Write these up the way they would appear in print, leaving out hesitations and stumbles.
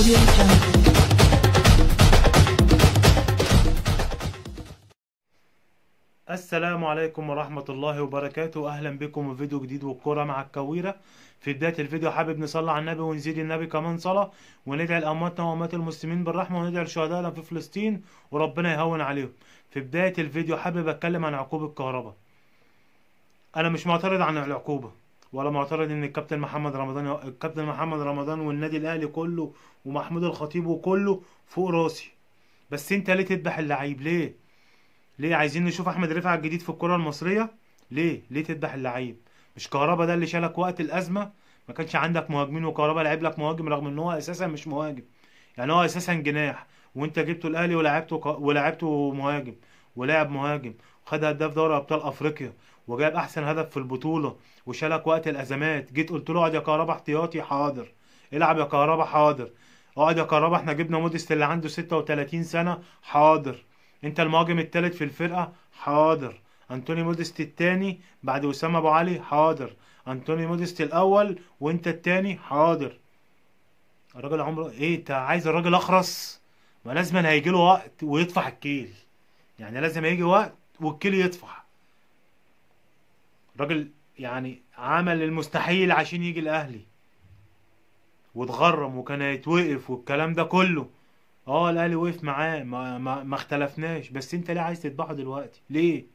Audio Jungle. السلام عليكم ورحمة الله وبركاته. أهلا بكم في فيديو جديد والكرة مع الكويرة. في بداية الفيديو حابب نصلي على النبي ونزيد النبي كمان صلاة، وندعي لأمواتنا وأموات المسلمين بالرحمة، وندعي لشهدائنا في فلسطين وربنا يهون عليهم. في بداية الفيديو حابب أتكلم عن عقوبة كهربا. أنا مش معترض عن العقوبة، ولا معترض إن الكابتن محمد رمضان والنادي الأهلي كله ومحمود الخطيب وكله فوق راسي، بس أنت ليه تذبح اللعيب؟ ليه؟ ليه عايزين نشوف احمد رفعت الجديد في الكرة المصرية؟ ليه؟ ليه تذبح اللعيب؟ مش كهربا ده اللي شالك وقت الازمة؟ ما كانش عندك مهاجمين وكهربا لعب لك مهاجم، رغم ان هو اساسا مش مهاجم، يعني هو اساسا جناح، وانت جبته الاهلي ولعبته مهاجم، ولعب مهاجم وخد هداف دوري ابطال افريقيا وجاب احسن هدف في البطولة وشالك وقت الازمات. جيت قلت له اقعد يا كهربا احتياطي، حاضر. العب يا كهربا، حاضر. اقعد يا كهربا، احنا جبنا موديست اللي عنده 36 سنة، حاضر. انت المهاجم التالت في الفرقة، حاضر. انتوني موديست التاني بعد وسام ابو علي، حاضر. انتوني موديست الاول وانت التاني، حاضر. الراجل عمره ايه؟ انت عايز الراجل اخرس؟ ما لازم هيجي له وقت ويطفح الكيل، يعني لازم هيجي وقت والكيل يطفح. الراجل يعني عمل المستحيل عشان يجي الاهلي، واتغرم وكان هيتوقف والكلام ده كله. الاهلي وقف معاه، ما اختلفناش، بس انت ليه عايز تذبحه دلوقتي؟ ليه؟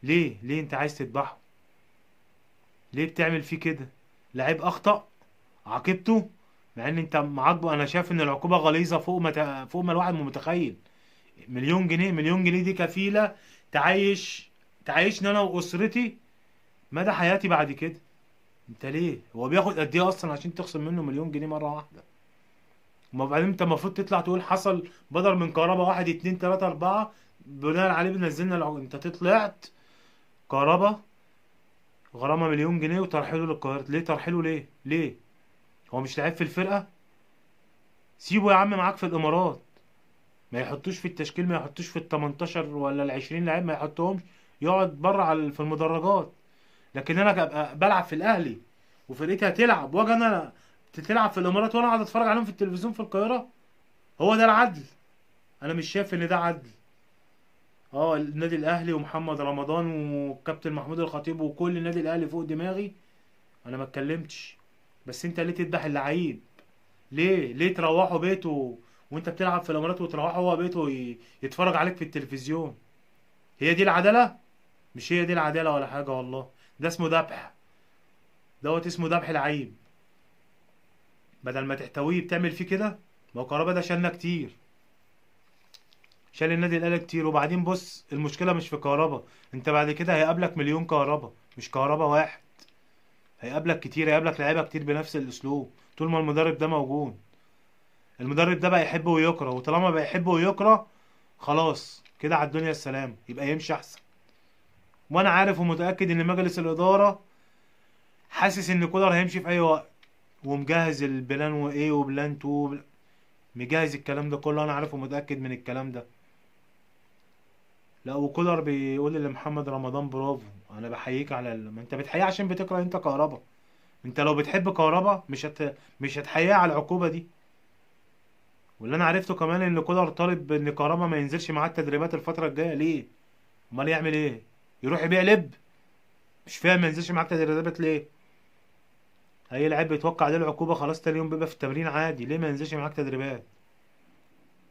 ليه؟ ليه انت عايز تذبحه؟ ليه بتعمل فيه كده؟ لعيب اخطأ عاقبته، مع ان انت معاقبة. انا شايف ان العقوبة غليظة فوق ما الواحد متخيل. مليون جنيه، مليون جنيه دي كفيلة تعيشني انا واسرتي مدى حياتي بعد كده. انت ليه؟ هو بياخد قد ايه اصلا عشان تخصم منه مليون جنيه مرة واحدة؟ ما بعدين انت المفروض تطلع تقول حصل بدل من كهربا 1 2 3 4 بناء عليه بنزلنا انت طلعت كهربا غرامة مليون جنيه وترحيله للقاهرة. ليه ترحيله؟ ليه؟ ليه؟ هو مش لعيب في الفرقة؟ سيبه يا عم معاك في الامارات، ما يحطوش في التشكيل، ما يحطوش في ال 18 ولا ال 20 لعيب، ما يحطهمش، يقعد بره على في المدرجات. لكن انا ابقى بلعب في الاهلي وفرقتي هتلعب، واجي انا تلعب في الامارات وانا اقعد اتفرج عليهم في التلفزيون في القاهرة؟ هو ده العدل؟ انا مش شايف ان ده عدل. النادي الاهلي ومحمد رمضان والكابتن محمود الخطيب وكل النادي الاهلي فوق دماغي، انا ما اتكلمتش، بس انت ليه تذبح اللعيب؟ ليه؟ ليه تروحوا بيته وانت بتلعب في الامارات وتروحوا هو بيته يتفرج عليك في التلفزيون؟ هي دي العدالة؟ مش هي دي العدالة ولا حاجة والله. ده اسمه ذبح، دوت اسمه ذبح لعيب. بدل ما تحتويه بتعمل فيه كده. ما هو كهربا ده شالنا كتير، شال النادي الاهلي كتير. وبعدين بص، المشكلة مش في كهربا، انت بعد كده هيقابلك مليون كهربا، مش كهربا واحد، هيقابلك كتير، هيقابلك لعيبة كتير بنفس الاسلوب طول ما المدرب ده موجود. المدرب ده بقى يحب ويكره، وطالما بقى يحب ويكره خلاص كده على الدنيا السلام، يبقى يمشي احسن. وانا عارف ومتاكد ان مجلس الادارة حاسس ان كولر هيمشي في اي وقت، ومجهز ال plan وايه و plan 2، مجهز الكلام ده كله. انا عارف ومتاكد من الكلام ده. لا وكولر بيقول لمحمد رمضان برافو، انا بحييك على ما انت بتحييه عشان بتكره انت كهربا. انت لو بتحب كهربا مش هتحييه على العقوبة دي. واللي انا عرفته كمان ان كولر طالب ان كهربا ما ينزلش معاه التدريبات الفترة الجاية. ليه؟ امال يعمل ايه؟ يروح يبيع لب؟ مش فاهم، ما ينزلش معاك تدريبات ليه؟ اي لعيب بيتوقع عليه العقوبة خلاص تاني يوم بيبقى في التمرين عادي، ليه ما ينزلش معاك تدريبات؟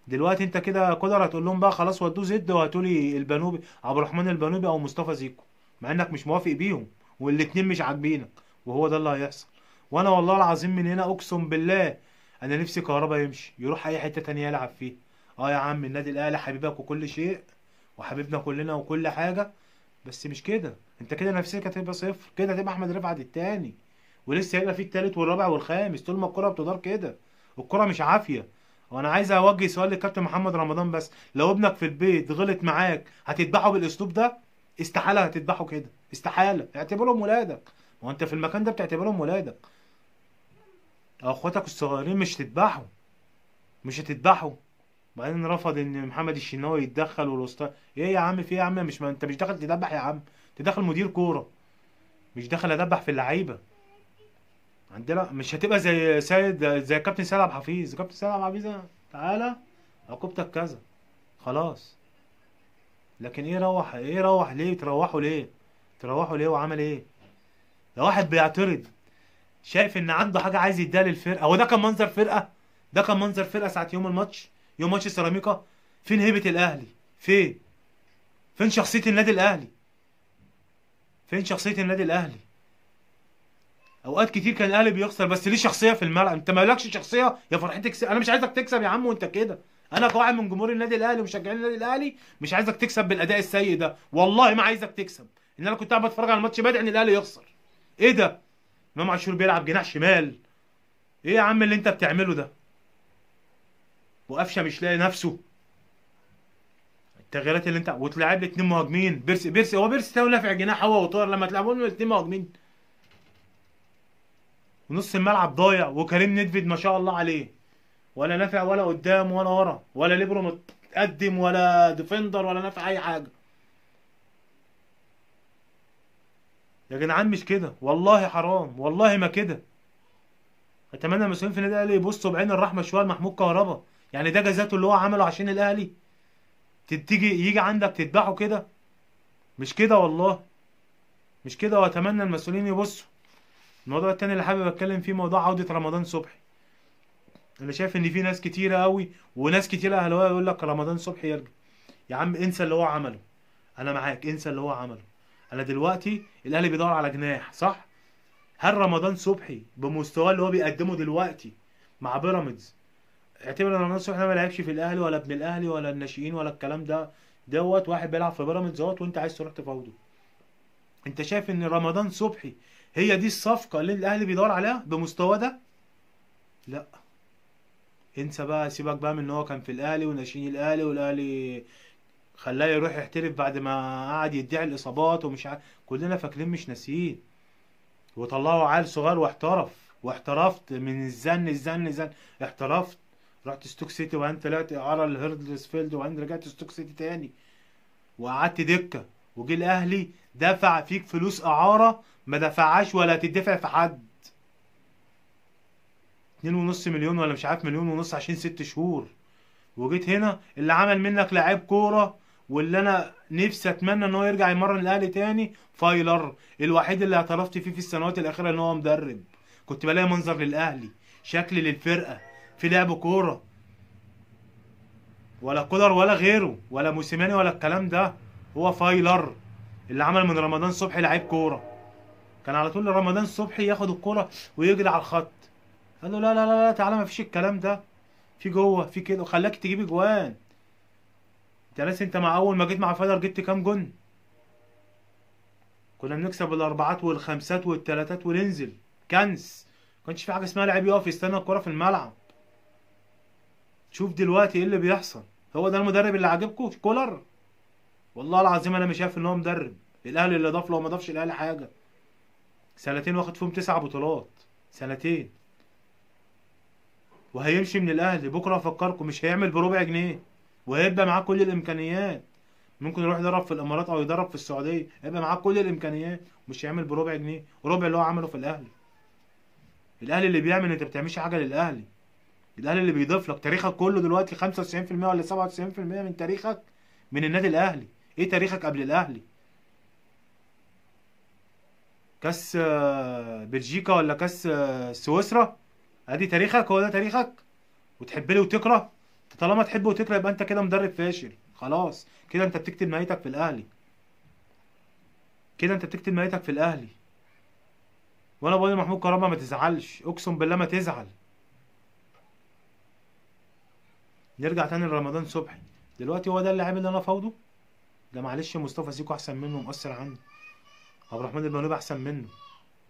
دلوقتي انت كده كولر هتقول لهم بقى خلاص ودوه زد وهاتولي البنوبي، عبد الرحمن البنوبي او مصطفى زيكو، مع انك مش موافق بيهم والاتنين مش عاجبينك، وهو ده اللي هيحصل. وانا والله العظيم من هنا اقسم بالله انا نفسي كهربا يمشي، يروح اي حتة تانية يلعب فيها. يا عم النادي الاهلي حبيبك وكل شيء وحبيبنا كلنا وكل حاجة، بس مش كده. انت كده نفسيتك هتبقى صفر، كده هتبقى احمد رفعت التاني، ولسه هيبقى فيه التالت والرابع والخامس طول ما الكرة بتدار كده. الكرة مش عافية. وانا عايز اوجه سؤال للكابتن محمد رمضان بس، لو ابنك في البيت غلط معاك هتذبحه بالاسلوب ده؟ استحالة هتذبحه كده، استحالة. اعتبرهم ولادك، ما هو انت في المكان ده بتعتبرهم ولادك او اخواتك الصغيرين، مش تذبحه، مش هتذبحه. بعدين رفض ان محمد الشناوي يتدخل والوسطى. ايه يا عم؟ في ايه يا عم؟ مش ما انت مش داخل تدبح يا عم، انت داخل مدير كورة، مش داخل ادبح في اللعيبة. عندنا مش هتبقى زي سيد، زي كابتن سيد عبد الحفيظ. كابتن سيد عبد الحفيظ تعالى عقوبتك كذا خلاص. لكن ايه روح، ايه روح ليه؟ تروحوا ليه؟ تروحوا ليه وعمل ايه؟ ده واحد بيعترض، شايف ان عنده حاجة عايز يديها للفرقة. هو ده كان منظر فرقه؟ ده كان منظر فرقه ساعة يوم الماتش، يوم ماتش سيراميكا؟ فين هيبة الاهلي؟ فين؟ فين شخصية النادي الاهلي؟ فين شخصية النادي الاهلي؟ اوقات كتير كان الاهلي بيخسر بس ليه شخصية في الملعب. انت مالكش شخصية يا فرحتك. انا مش عايزك تكسب يا عم وانت كده. انا كواحد من جمهور النادي الاهلي ومشجعين النادي الاهلي مش عايزك تكسب بالاداء السيء ده، والله ما عايزك تكسب. ان انا كنت قاعد بتفرج على الماتش بدعي ان الاهلي يخسر. ايه ده؟ امام عاشور بيلعب جناح شمال. ايه يا عم اللي انت بتعمله ده؟ وقفشه مش لاقي نفسه. التغييرات اللي انت وتلعب لي اتنين مهاجمين، بيرسي هو بيرسي تاو نافع جناح هو وطاهر، لما تلعبوا لهم اتنين مهاجمين ونص الملعب ضايع. وكريم ندفد ما شاء الله عليه، ولا نافع ولا قدام ولا ورا، ولا ليبرو متقدم ولا defender ولا نافع اي حاجة. يا جدعان مش كده والله، حرام والله ما كده. اتمنى المسؤولين في النادي الاهلي يبصوا بعين الرحمة شوية لمحمود كهربا. يعني ده جزاته اللي هو عمله عشان الاهلي، تيجي يجي عندك تذبحه كده؟ مش كده والله، مش كده. واتمنى المسؤولين يبصوا. الموضوع التاني اللي حابب اتكلم فيه موضوع عوده رمضان صبحي. انا شايف ان في ناس كتيرة قوي وناس كتيرة اهلاويه يقول لك رمضان صبحي يرجع. يا عم انسى اللي هو عمله، انا معاك، انسى اللي هو عمله. انا دلوقتي الاهلي بيدور على جناح، صح؟ هل رمضان صبحي بمستواه اللي هو بيقدمه دلوقتي مع بيراميدز، اعتبر ان رمضان صبحي ده ما لعبش في الاهلي ولا ابن الاهلي ولا الناشئين ولا الكلام ده دوت، واحد بيلعب في بيراميدز اهوت وانت عايز تروح تفاوضه. انت شايف ان رمضان صبحي هي دي الصفقة اللي الاهلي بيدور عليها بمستواه ده؟ لا، انسى بقى، سيبك بقى من ان هو كان في الاهلي وناشئين الاهلي والاهلي خلاه يروح يحترف بعد ما قعد يدعي الاصابات ومش عارف، كلنا فاكرين مش ناسيين. وطلعوا عيل صغير واحترف، واحترفت من الزن الزن الزن، احترفت، رحت ستوك سيتي وبعدين طلعت اعاره لهيردسفيلد وبعدين رجعت ستوك سيتي تاني وقعدت دكه، وجه الاهلي دفع فيك فلوس اعاره ما دفعهاش ولا تدفع في حد، 2.5 مليون ولا مش عارف 1.5 مليون عشان 6 شهور. وجيت هنا اللي عمل منك لعيب كورة واللي انا نفسي اتمنى ان هو يرجع يمرن الاهلي تاني، فايلر الوحيد اللي اعترفت فيه في السنوات الاخيرة ان هو مدرب. كنت بلاقي منظر للاهلي، شكل للفرقة، في لعب كورة، ولا كولر ولا غيره ولا موسيماني ولا الكلام ده. هو فايلر اللي عمل من رمضان صبحي لعيب كورة. كان على طول رمضان صبحي ياخد الكورة ويجري على الخط، قال له لا لا لا لا تعالى ما فيش الكلام ده، في جوه في كده، وخلاك تجيب اجوان. انت ناس، انت مع اول ما جيت مع فايلر جبت كام جون؟ كنا بنكسب الاربعات والخمسات والتلاتات وننزل كنس، ما كانش في حاجة اسمها لعيب يقف يستنى الكورة في الملعب. شوف دلوقتي ايه اللي بيحصل. هو ده المدرب اللي عاجبكم كولر؟ والله العظيم انا مش شايف ان هو مدرب. الاهلي اللي ضاف له ما ضافش الاهلي حاجة. سنتين واخد فيهم 9 بطولات، سنتين، وهيمشي من الاهلي بكره. افكركم مش هيعمل بربع جنيه، وهيبقى معاه كل الامكانيات. ممكن يروح يدرب في الامارات او يدرب في السعودية، هيبقى معاه كل الامكانيات ومش هيعمل بربع جنيه، ربع اللي هو عمله في الاهلي. الاهلي اللي بيعمل، انت ما بتعملش حاجة للاهلي. الاهلي اللي بيضيف لك تاريخك كله دلوقتي 95% ولا 97% من تاريخك من النادي الاهلي. ايه تاريخك قبل الاهلي؟ كاس بلجيكا ولا كاس سويسرا؟ ادي تاريخك، هو ده تاريخك؟ وتحب لي وتكره؟ طالما تحب وتكره يبقى انت كده مدرب فاشل، خلاص كده انت بتكتب نهايتك في الاهلي. كده انت بتكتب نهايتك في الاهلي. وانا بقول لمحمود كهربا ما تزعلش، اقسم بالله ما تزعل. نرجع تاني لرمضان صبحي. دلوقتي هو ده اللاعب اللي انا فاوضه؟ ده معلش مصطفى سيكو احسن منه ومقصر عنه، عبد الرحمن المنوب احسن منه،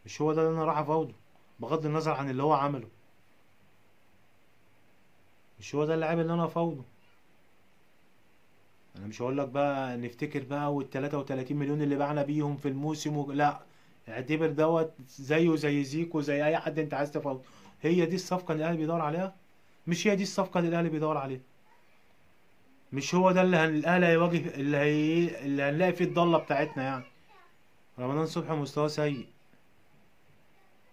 مش هو ده اللي انا راح افاوضه بغض النظر عن اللي هو عمله. مش هو ده اللاعب اللي انا افاوضه. انا مش هقول لك بقى نفتكر بقى وال 33 مليون اللي بعنا بيهم في الموسم لا، اعتبر دوت زيه زي زيكو زي اي حد انت عايز تفاوضه. هي دي الصفقة اللي الاهلي بيدور عليها؟ مش هي دي الصفقة اللي الاهلي بيدور عليها. مش هو ده اللي الاهلي هيواجه، اللي هنلاقي فيه الضله بتاعتنا يعني. رمضان صبحي مستواه سيء.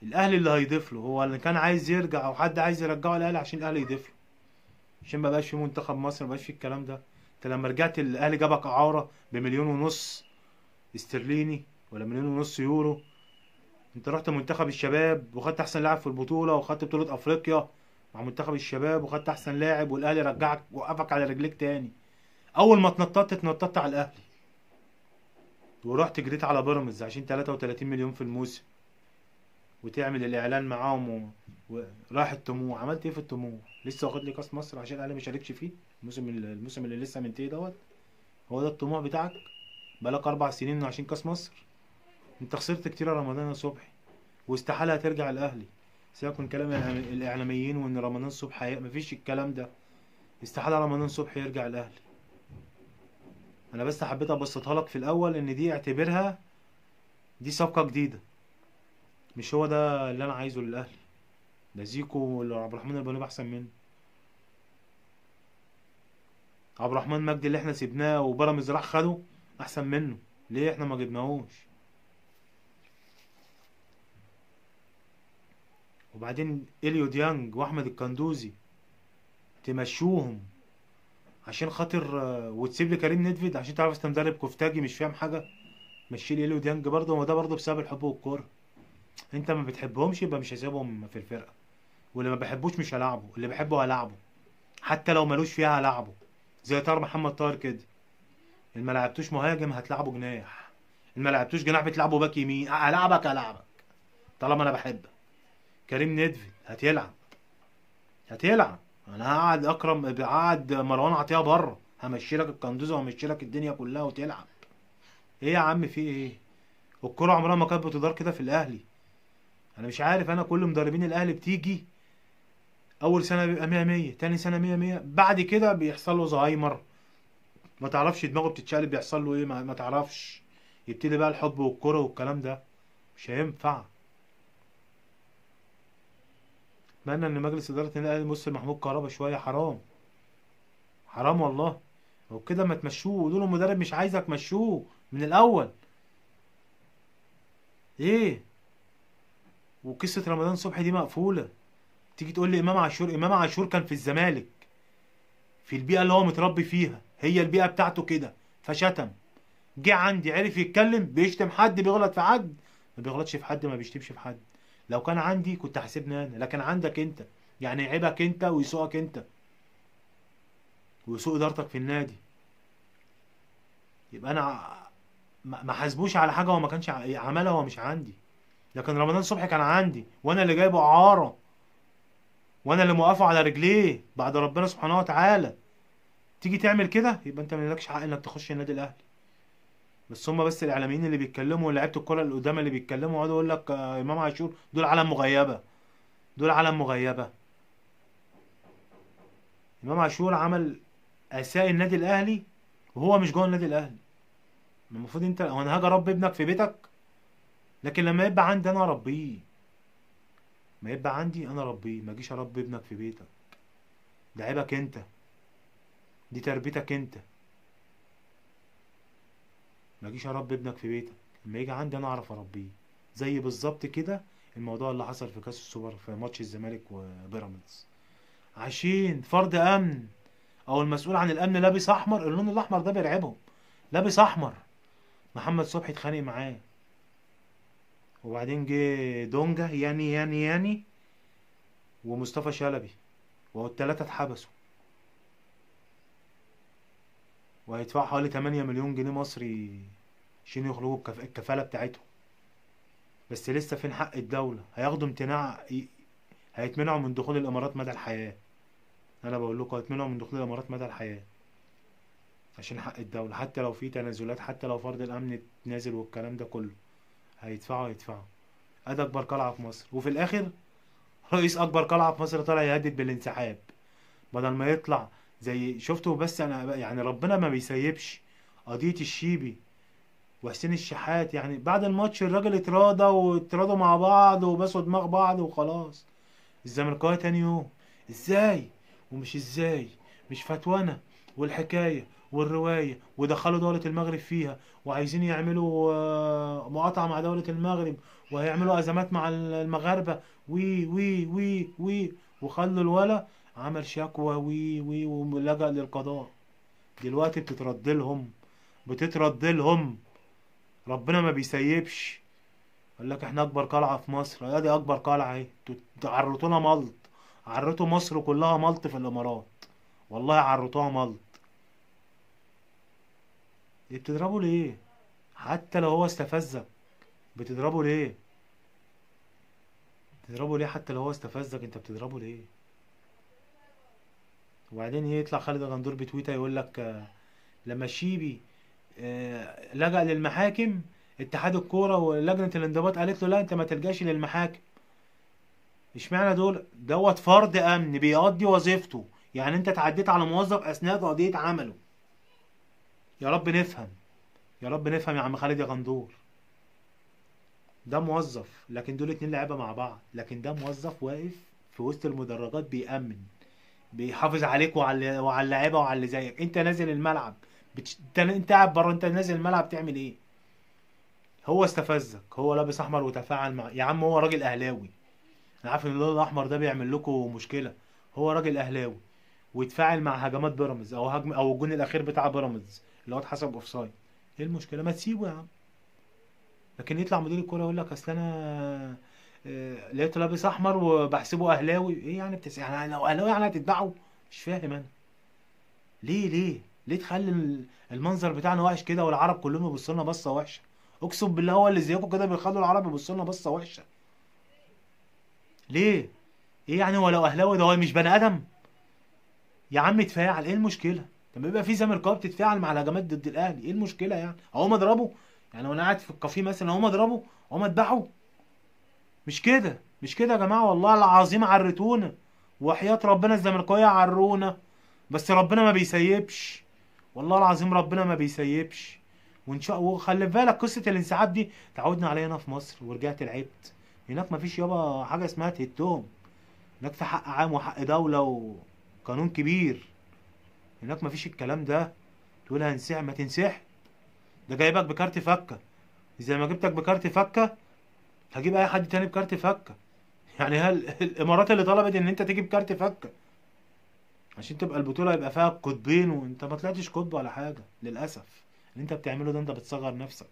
الاهلي اللي هيضيف له، هو اللي كان عايز يرجع او حد عايز يرجعه الاهلي عشان الاهلي يضيف له، عشان ما بقاش في منتخب مصر، ما بقاش في الكلام ده. انت لما رجعت الاهلي جابك اعاره ب1.5 مليون استرليني ولا 1.5 مليون يورو. انت رحت منتخب الشباب وخدت احسن لاعب في البطولة، وخدت بطوله افريقيا مع منتخب الشباب، وخدت احسن لاعب، والاهلي رجعك وقفك على رجليك تاني. اول ما اتنططت اتنططت على الاهلي، ورحت جريت على بيراميدز عشان 33 مليون في الموسم، وتعمل الاعلان معاهم وراح الطموح. عملت ايه في الطموح؟ لسه واخد لي كاس مصر عشان الاهلي ما شاركش فيه الموسم اللي لسه منتهي دوت. هو ده الطموح بتاعك؟ بقالك 4 سنين عشان كاس مصر. انت خسرت كتير يا رمضان يا صبحي، واستحاله هترجع الاهلي. سيبك من كلام الاعلاميين وان رمضان صبحي مفيش الكلام ده، استحالة رمضان صبحي يرجع الاهلي. انا بس حبيت ابسطها لك في الاول ان دي اعتبرها دي صفقة جديدة، مش هو ده اللي انا عايزه للاهلي. ده زيكو ولا عبد الرحمن البنوب احسن منه. عبد الرحمن مجدي اللي احنا سيبناه وبيراميدز راح خده احسن منه، ليه احنا ما جبناهوش؟ وبعدين اليو ديانج واحمد الكندوزي تمشوهم عشان خاطر، وتسيب لي كريم ندفيد عشان تعرف انت مدرب كفتاجي مش فاهم حاجة. مشي لي اليو ديانج برضه، هو ده برضه بسبب الحب والكره. انت ما بتحبهمش يبقى مش هسيبهم في الفرقة، واللي ما بحبوش مش هلاعبه، اللي بحبه هلاعبه حتى لو ملوش فيها هلاعبه. زي طاهر محمد طاهر كده، اللي ما لعبتوش مهاجم هتلعبه جناح، اللي ما لعبتوش جناح بتلعبه باك يمين. هلعبك هلعبك طالما انا بحبك. كريم ندفيد هتلعب هتلعب، انا هقعد اكرم، هقعد مروان عطية بره، همشي لك القندوزه وهمشي لك الدنيا كلها وتلعب. ايه يا عم في ايه؟ الكورة عمرها ما كانت بتدار كده في الاهلي. انا مش عارف، انا كل مدربين الاهلي بتيجي اول سنة بيبقى 100 100، تاني سنة 100 100، بعد كده بيحصل له زهايمر، ما تعرفش دماغه بتتشقلب بيحصل له ايه، ما تعرفش، يبتدي بقى الحب والكوره والكلام ده. مش هينفع. اتمنى ان مجلس ادارة النادي الاهلي يبص لمحمود كهربا شوية، حرام حرام والله. وكده ما تمشوه، قولوا له المدرب مش عايزك مشوه من الاول. ايه وقصة رمضان صبحي دي مقفولة. تيجي تقول لي امام عاشور، امام عاشور كان في الزمالك، في البيئة اللي هو متربي فيها، هي البيئة بتاعته كده، فشتم. جه عندي عرف يتكلم، بيشتم حد، بيغلط في حد، ما بيغلطش في حد، ما بيشتمش في حد. لو كان عندي كنت حاسبني انا، لكن عندك انت، يعني عيبك انت ويسوقك انت ويسوق ادارتك في النادي. يبقى انا ما حاسبوش على حاجة هو ما كانش عملها، هو مش عندي. لكن رمضان صبحي كان عندي، وانا اللي جايبه اعاره، وانا اللي موقفه على رجليه بعد ربنا سبحانه وتعالى. تيجي تعمل كده يبقى انت مالكش حق انك تخش النادي الاهلي. بس هما بس الاعلاميين اللي بيتكلموا ولاعيبه الكورة اللي قدام اللي بيتكلموا يقعدوا يقول لك امام عاشور، دول عالم مغيبه، دول عالم مغيبه. امام عاشور عمل اساء النادي الاهلي وهو مش جوه النادي الاهلي. المفروض انت، هو انا هاجي اربي ابنك في بيتك؟ لكن لما يبقى عندي انا اربيه، ما يبقى عندي انا اربيه، ما اجيش اربي ابنك في بيتك. ده عيبك انت، دي تربيتك انت. ما اجيش اربي ابنك في بيتك، لما يجي عندي انا اعرف اربيه. زي بالظبط كده الموضوع اللي حصل في كاس السوبر في ماتش الزمالك وبيراميدز، عشان فرد امن او المسؤول عن الامن لابس احمر، اللون الاحمر ده بيرعبهم، لابس احمر. محمد صبحي اتخانق معاه، وبعدين جه دونجا ياني ياني ياني ومصطفى شلبي، والتلاتة اتحبسوا وهيدفعوا حوالي 8 مليون جنيه مصري عشان يخرجوا الكفالة بتاعتهم. بس لسه فين حق الدولة؟ هياخدوا امتناع، هيتمنعوا من دخول الامارات مدى الحياة. انا بقول لكم هيتمنعوا من دخول الامارات مدى الحياة عشان حق الدولة، حتى لو في تنازلات، حتى لو فرد الامن نازل والكلام ده كله، هيدفعوا هيدفعوا. ادي اكبر قلعة في مصر، وفي الاخر رئيس اكبر قلعة في مصر طالع يهدد بالانسحاب بدل ما يطلع زي شفتوا. بس انا يعني ربنا ما بيسيبش قضية الشيبي وحسين الشحات. يعني بعد الماتش الراجل اتراضى واتراضوا مع بعض وباسوا دماغ بعض وخلاص. الزملكاويه تاني يوم ازاي ومش ازاي، مش فتوانة والحكاية والرواية، ودخلوا دولة المغرب فيها وعايزين يعملوا مقاطعة. وقطع مع دولة المغرب، وهيعملوا ازمات مع المغاربة، وي وي وي وي، وخلوا الولا عمل شكوى وي وي ولجأ للقضاء. دلوقتي بتترد لهم، بتترد لهم. ربنا ما بيسيبش. قال لك احنا اكبر قلعه في مصر، ادي اكبر قلعه اهي، عرتونا ملط، عرتوا مصر كلها ملط في الامارات، والله عرتوها ملط. إيه بتضربه ليه؟ حتى لو هو استفزك بتضربه ليه؟ بتضربه ليه حتى لو هو استفزك؟ انت بتضربه ليه؟ وبعدين يطلع خالد غندور بتويته يقول لك لما الشيبي لجأ للمحاكم، اتحاد الكورة ولجنه الانضباط قالت له لا انت ما تلجاش للمحاكم. اشمعنى دول؟ دوت فرد امن بيقضي وظيفته، يعني انت تعديت على موظف اثناء تقضيه عمله. يا رب نفهم، يا رب نفهم يا عم خالد يا غندور. ده موظف، لكن دول اتنين لعيبة مع بعض، لكن ده موظف واقف في وسط المدرجات بيأمن، بيحافظ عليك وعلى اللعيبة وعلى اللي زيك. انت نازل الملعب انت قاعد بره، انت نازل الملعب تعمل ايه؟ هو استفزك، هو لابس احمر وتفاعل مع، يا عم هو راجل اهلاوي، انا عارف ان اللون الاحمر ده بيعمل لكم مشكلة، هو راجل اهلاوي ويتفاعل مع هجمات بيراميدز او هجم او الجون الاخير بتاع بيراميدز اللي هو اتحسب offside. ايه المشكلة؟ ما تسيبه يا عم. لكن يطلع مدير الكورة يقول لك اصل انا لقيته لابس احمر وبحسبه اهلاوي. ايه يعني يعني لو اهلاوي يعني هتتبعه؟ مش فاهم انا ليه ليه ليه تخلي المنظر بتاعنا وحش كده والعرب كلهم يبصوا لنا بصة وحشة؟ اقسم بالله هو اللي زيكم كده بيخلوا العرب يبصوا لنا بصة وحشة. ليه؟ ايه يعني هو لو اهلاوي ده هو مش بني ادم؟ يا عم اتفاعل، ايه المشكلة؟ طب يبقى في زملكاويه بتتفاعل مع الهجمات ضد الاهلي، ايه المشكلة يعني؟ اقوم اضربه؟ يعني وانا قاعد في الكافيه مثلا اقوم اضربه؟ اقوم اذبحه؟ مش كده، مش كده يا جماعة، والله العظيم عرتونا، وحياه ربنا الزملكاويه عرونا، بس ربنا ما بيسيبش، والله العظيم ربنا ما بيسيبش. وان شاء وخلي بالك قصة الانسحاب دي تعودنا عليها هنا في مصر، ورجعت لعبت هناك مفيش يابا حاجة اسمها تهتهم، هناك في حق عام وحق دولة وقانون كبير، هناك مفيش الكلام ده. تقول هنسحب، ما تنسحب، ده جايبك بكارت فكه، زي ما جبتك بكارت فكه هجيب اي حد تاني بكارت فكه. يعني هل الامارات اللي طلبت ان انت تجيب كارت فكه عشان تبقى البطولة يبقى فيها قطبين، وانت ما طلعتش قطب ولا حاجة للاسف. اللي انت بتعمله ده انت بتصغر نفسك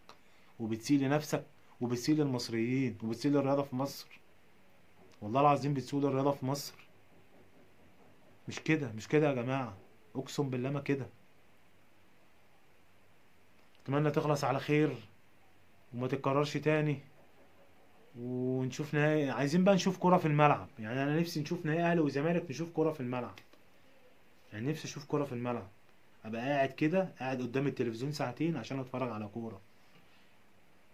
وبتسيء لنفسك وبتسيء للمصريين وبتسيء للرياضة في مصر، والله العظيم بتسيء للرياضة في مصر. مش كده، مش كده يا جماعة، اقسم بالله ما كده. اتمنى تخلص على خير وما تتكررش تاني، ونشوف نهائي. عايزين بقى نشوف كرة في الملعب، يعني انا نفسي نشوف نهائي اهلي وزمالك، نشوف كرة في الملعب، يعني نفسي اشوف كرة في الملعب، ابقى قاعد كده قاعد قدام التلفزيون ساعتين عشان اتفرج على كورة،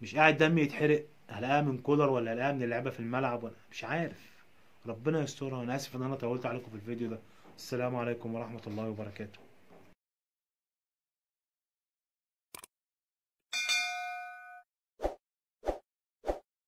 مش قاعد دمي يتحرق هلاقيها من كولر ولا هلاقيها من اللعيبة في الملعب ولا مش عارف. ربنا يسترها. انا اسف ان انا طولت عليكم في الفيديو ده. السلام عليكم ورحمة الله وبركاته.